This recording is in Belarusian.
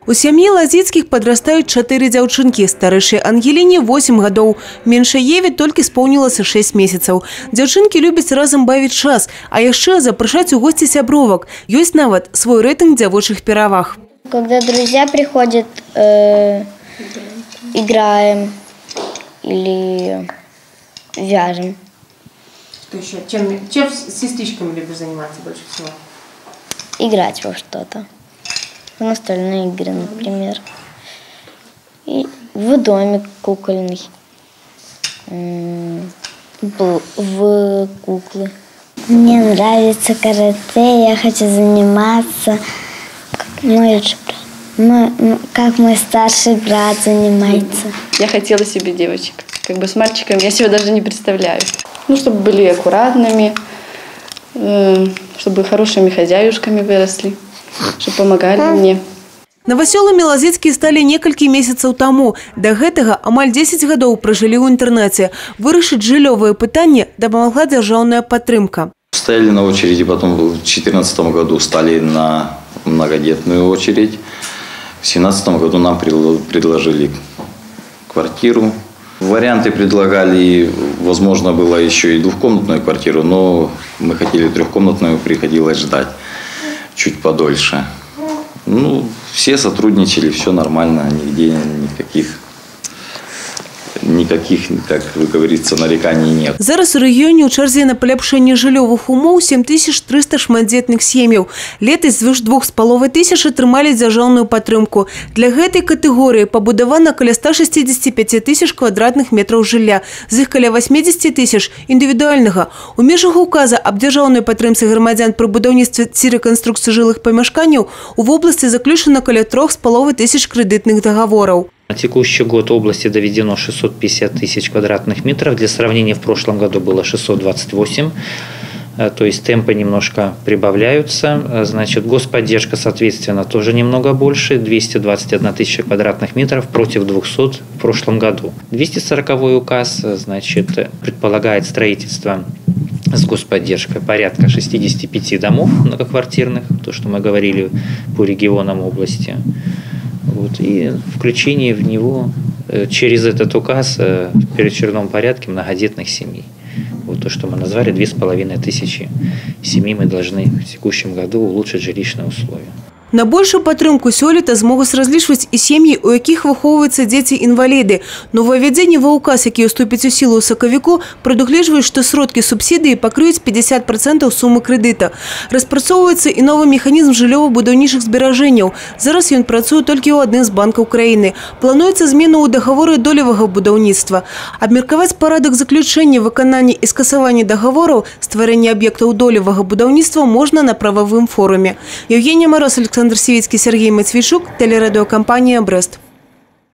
У сям'і Лазіцкіх падрастаюць 4 дзяўчынкі. Старэйшай Ангеліне 8 гадоў. Меншай Еве толькі споўнілася 6 месяцаў. Дзяўчынкі любяць разам бавіць час, а яшчэ запрашаць у госці сябровак. Ёсць нават свой рэйтынг дзявочых пераваг. Когда друзья приходят, играем или вяжем. Что еще? Чем с сестричками любишь заниматься больше всего? Играть во что-то. В настольные игры, например. И в домик кукольный. В куклы. Мне нравится карате, я хочу заниматься, как мой старший брат занимается. Я хотела себе девочек. Как бы с мальчиком я себя даже не представляю. Ну, чтобы были аккуратными, чтобы хорошими хозяюшками выросли, чтобы помогали мне. Навасёламі Лазіцкія сталі некалькі месяцаў таму. Да гэтага амаль 10 гадоў пражылі ў інтэрнаце. Вырашыць жыллёвае пытанне дапамагла дзяржаўная падтрымка. Стояли на очереди, потом в 2014 году стали на многодетную очередь. В 2017 году нам предложили квартиру. Варианты предлагали, возможно, было еще и двухкомнатную квартиру, но мы хотели трехкомнатную, приходилось ждать чуть подольше. Ну, все сотрудничали, все нормально, нигде никаких, как говорится, нареканий нет. Зараз у рэгіёне ў чарзе на паляпшэнне жыллёвых умоў 7300 шматдзетных сем'яў. Летась звыш 2,5 тысяч атрымалі дзяржаўную падтрымку. Для гэтай катэгорыі пабудавана каля 165 тысяч квадратных метраў жылля, з іх каля 80 тысяч індывідуальнага. У межах указа аб дзяржаўнай падтрымцы грамадзян пры будаўніцтве ці рэканструкцыі жылых памяшканняў у вобласці заключана каля 3,5 тысяч крэдытных дагавораў. На текущий год области доведено 650 тысяч квадратных метров. Для сравнения, в прошлом году было 628. То есть темпы немножко прибавляются. Значит, господдержка, соответственно, тоже немного больше. 221 тысяча квадратных метров против 200 в прошлом году. 240-й указ, значит, предполагает строительство с господдержкой порядка 65 домов многоквартирных, то, что мы говорили по регионам области. Вот, и включение в него через этот указ в первоочередном порядке многодетных семей. Вот то, что мы назвали, 2500 семей мы должны в текущем году улучшить жилищные условия. На большую падтрымку сёлета змогуць разлічваць і сем'і, у якіх выхоўваюцца дзеці-інваліды. Новаўвядзенне ва ўказ, які ўступіць у сілу ў сакавіку, прадугледжвае, што сродкі субсідыі пакрыюць 50% сумы крэдыта. Распрацоўваецца і новы механізм жыллёва-будаўнічых зберажэнняў. Зараз ён працуе толькі ў адным з банкаў краіны. Плануецца змена ў дагаворы долевага будаўніцтва. Абмеркаваць парадак заключэння, выканання і скасавання дагавораў, стварэння аб'ектаў долевага будаўніцтва можна на прававым форуме. Яўгенія Мароз, Аляксандр Сівіцкі, Сяргей Мацвейчук, тэлерадыёкампанія «Брэст».